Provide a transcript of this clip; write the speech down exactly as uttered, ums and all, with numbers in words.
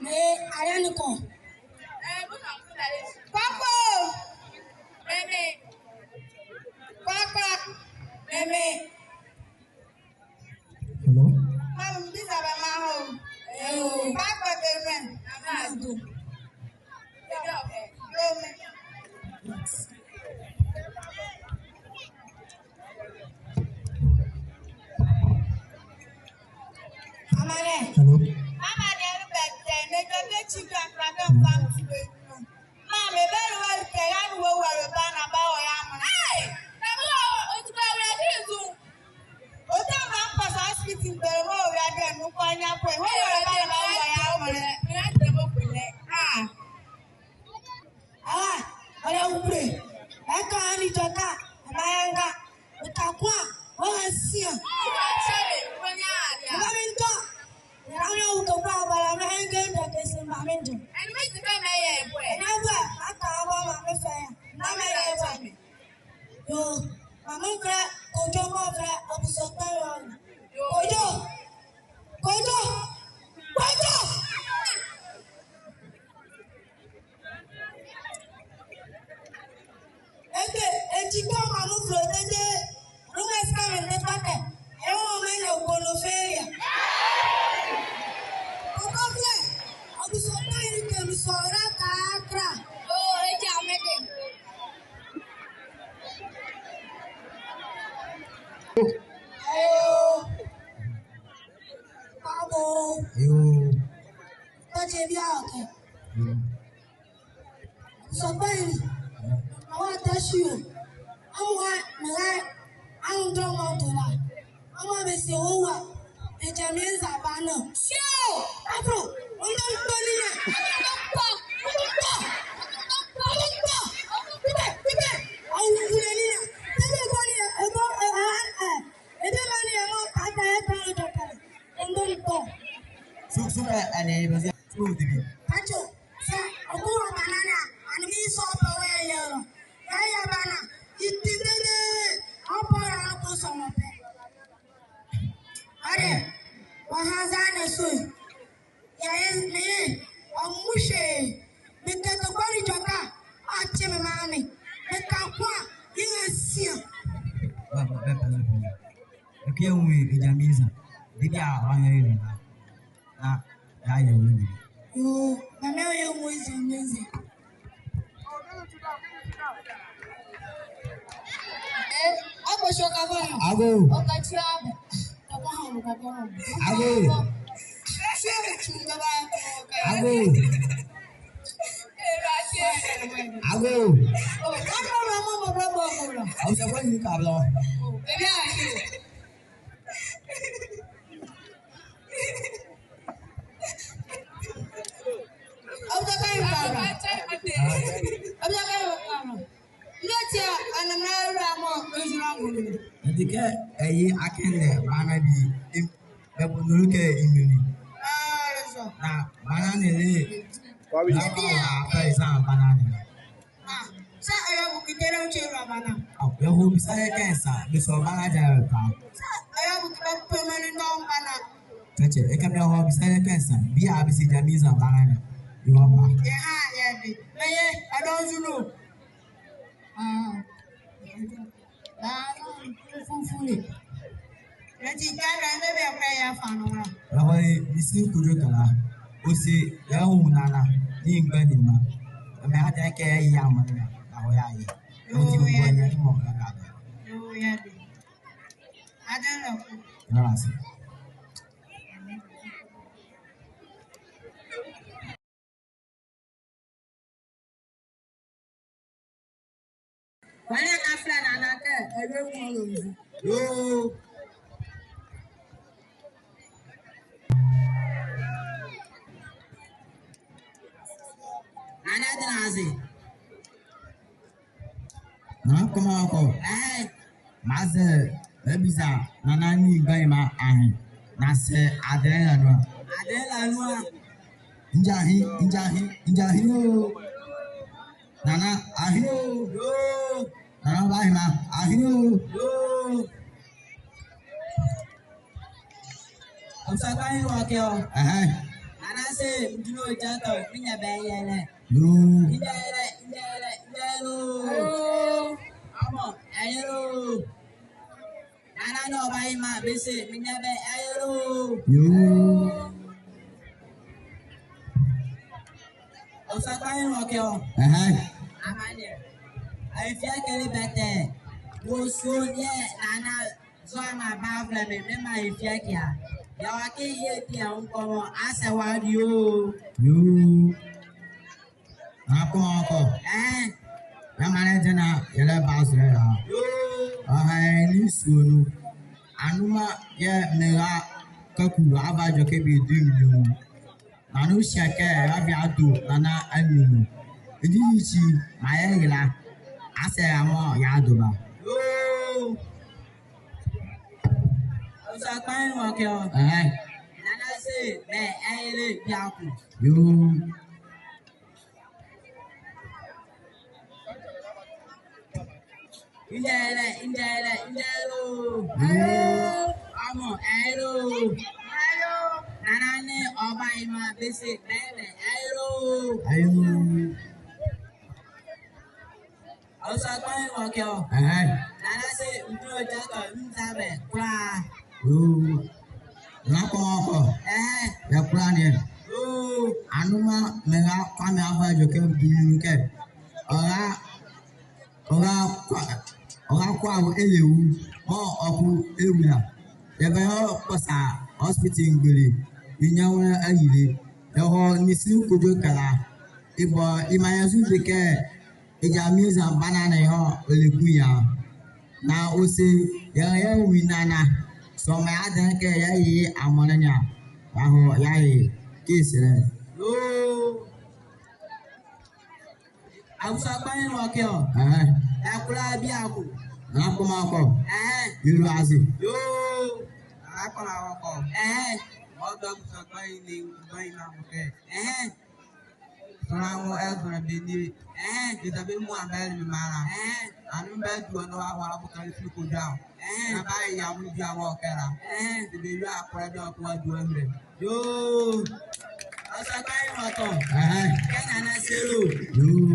Me, Ayaniko. Kwakwa. Meme. Kwakwa. Meme. Hello? Mama, mbisa bɛ mama o. Hello. Papa, bɛ mɛ. Mama, do. Hello. Hello. Mama, de bɛ tɛ, ne bɛ tɛ chicken, brother, farm to be. Mama, bɛ lɔ tɛ, ya nu wɔ wɔ bɛ na ba wɔ ya mɔ. Hey! Baba, o ti ba wɔ ya di tu. O ta ma pasa hospital be mo ya de nu kwa nya kwe. Ho ya ba na ya mo le. Ya de mo kule. Ah. Ah, ɔlɛ ukule. Eka ani toka. Abayanga. Utakwa. Ho asia. Uba minto. Nana uko kwa bala menge ndo kesi maminto. Eni mi ti ka me ye kwe. Ena bwa aka aba ma me fe. Na me ye kwe. Yo, mama mfrɛ Kojo, mɔɔ mfrɛ Abusokpa yo. Kojo! Kojo! Kojo! Eke, eti kɔ mama mfrɛ dede. Rumo sika me nde pake. Ewo me ye gonorrhea. Koko mfrɛ Abusokpa yi ke mi sɔra kakra. Oh, eja me de. Ayo. Pabo. Yo. Taje bia oke. Yo. Sɔgbɛyi. Awa tasio. Awa mɛlɛ. Awo dɔmɔ dola. Ama bɛ se wo wa. Bɛ jɛ me nza ba na. Sio! Afro! Ɔndɔ nkpɔ ni na. Ɔndɔ nkpɔ! Ɔndɔ nkpɔ! Ɔndɔ nkpɔ! Bibɛ! Bibɛ! Awo kule ni na. Bibɛ kɔ ni na. Ebo, ɛ, ɛ, ɛ. Ebe ma ni ɛ mɔ kata ɛ tɔ ɛ tɔ kala. Ɔndɔ nkpɔ. Su, su, ɛ, ɛ, ne, ebe se, su, dibi. Pacho, sɛ, ɔkɔ wa banana, ani mi sɔ pɛ wɛ yɛ lɔ. Yɛ yɛ bana, iti dede, ɔpɔ ya ko sɔ mɔ pɛ. Ɔde, wa ha za ne so. Ya ye me, ɔmuhwe, me kɛkɛ kɔli jɔka, ɔkye me maa me, me ka kwa, ye na sia. Ba, ba, ba, ba, ba. Eke ye nwu ye Benjamin sa, dede a, wa ya ye na, na, ya ye nwu ye. Yo, mama ye nwu ye Benjamin sa. Ago. Ago. Ago. Ago. Ɔdi kɛ ɛye akee ne bana bie, bɛbɔ nulu kɛ imini. Na bana ne le. Kwa bi. Na kwa wa pɛ sa bana ne. Sa ɛlɛ bu kite na uche ra bana. Ɔ, bɛ ho bisa ye kɛnsa, bisa bana ja pa. Sa ɛlɛ bu kite pɛ mɛ ni ndɔ bana. Kɛkyɛ, ɛka bɛ ho bisa ye kɛnsa, bie a bisi Jamaica bana ne. Iwa pa. Ye ha, ye bi. Mɛ ye, I don't know. Ah. Bana, fufule. Eti kɛ bɛ, bɛ, bɛ, bɛ ya fa no la. Ɛhɔ ye, misi Kojo kala. Ɔse, ya wu nana, ni ngba ni ma. Ɛmɛ ata kɛ ya ma na. Ɛhɔ ya ye. Ɔti bu ya ni mɔ ka ka. Yo, ya bi. Ada lɔ. Na la se. Wale kafla na na kɛ, ɛlɛ mɔ lo. Yoo. Nana dina aze. Na kɔma kɔ. Ɛɛ. Maze, mebiza, nana ni ngba ye ma ahe. Na se adela nua. Adela nua. Nja hi, nja hi, nja hi o. Nana, ahe o. Yoo. Nana ba hi ma, ahe o. Yoo. Ɔsa kpanyinli wɔ ɛkɛ ɔ. Ɛhɛn. Nana se, medunle ɔgya tɔ, menyia bɛyɛlɛ. Yoo. Yɛlɛ, yɛlɛ, yɛlɛ o. Yoo. Ɔmɔ, ɛyɛlɛ o. Nana nee ɔbayima bɛse, menyia bɛyɛlɛ o. Yoo. Ɔsa kpanyinli wɔ ɛkɛ ɔ. Ɛhɛn. Amaneɛ. Ayefi ɛkɛ le bɛtɛ. Wɔ suonyo nana Zoa maa bɛavɛlɛ me, memaa ayefi ɛkɛ a. Yɛwɔ ɛkɛ yɛdi ɛho nkɔmɔ, asɛ wɔ adeɛ o. Yoo. Nana Kɔmakɔ. Ɛhɛn. Yɛ maanle ɛdeɛ na yɛlɛba zolɛ la. Yoo. Ɔha ɛ ne suonyo. Anoma yɛɛ mera Kaku ava edwɛkɛ bɛdi menli. Na nu hyɛ kɛ, ɛra bɛado nana anu nu. Edi ekyi, maa yɛyɛla. Asɛ amɔ yɛado ba. Yoo. Ɔsa kpanyinli wɔ ɛkɛ ɔ. Ɛhɛn. Nana se, meyɛlɛ bieko. Yoo. Yɛlɛ, yɛlɛ, yɛlɛ o. Yoo. Ɔmɔ, ɛyɛlɛ o. Ɛyɛlɛ o. Nana nee ɔbayima bɛse, bɛyɛlɛ, ɛyɛlɛ o. Ɛyɛlɛ o. Ɔsa kpanyinli wɔ ɛkɛ ɔ. Ɛhɛn. Nana se, medunle ɔgya tɔ, meza bɛ kola. Yoo. Nana Kɔmakɔ. Ɛhɛn. Yɛ kola ne ɛ. Yoo. Anoma mera Kwame ava edwɛkɛ bɛdi menli kɛ. Ɔra, ɔra Kwa, ɔra Kwa wɔ ɛlɛwu. Mɔɔ ɔko ɛwu la. Yɛbahɔ kpɔsa hospital mgbole. Yɛnyia wɔ ayile. Yɛhɔ nisi kodwo kɛ la. Ebɔ, yemaa yɛ nzo de kɛ Egya Mieza bana ne hɔ ɔlɛku ye a. Na ɔse, yɛra yɛanwu ye nana. Sɔmaa yɛadenle kɛ yɛaye ye amonle ne a, yɛahɔ yɛaye ye. Kɛsɛlɛ. Yoo. Awusa kpanyinli wɔ ɛkɛ ɔ. Ɛhɛn. Yɛ kola bieko. Nana Kɔmakɔ. Ɛhɛn. Yɛlua ase. Yoo. Nana Kɔmakɔ. Ɛhɛn. Ɔdɔ awusa kpanyinli, kpanyinli wɔ ɛkɛ. Ɛhɛn. Sɔlɔmɔ ɛzɔlɛ bɛ nie. Ɛhɛn. Eza bɛ muala bɛle bɛ mraalɛ. Ɛhɛn. Anu bɛdua nu awala bɔ kali fili kodwo a. Ɛhɛn. Na bɛayɛ amuala wɔ ɛkɛ la. Ɛhɛn. Eza bɛwie akola dɔ ko adua mrɛ. Yoo. Ɔsa kpanyinli wɔ ɛkɛ ɔ. Ɛhɛn. Kɛ nana se lo. Yoo.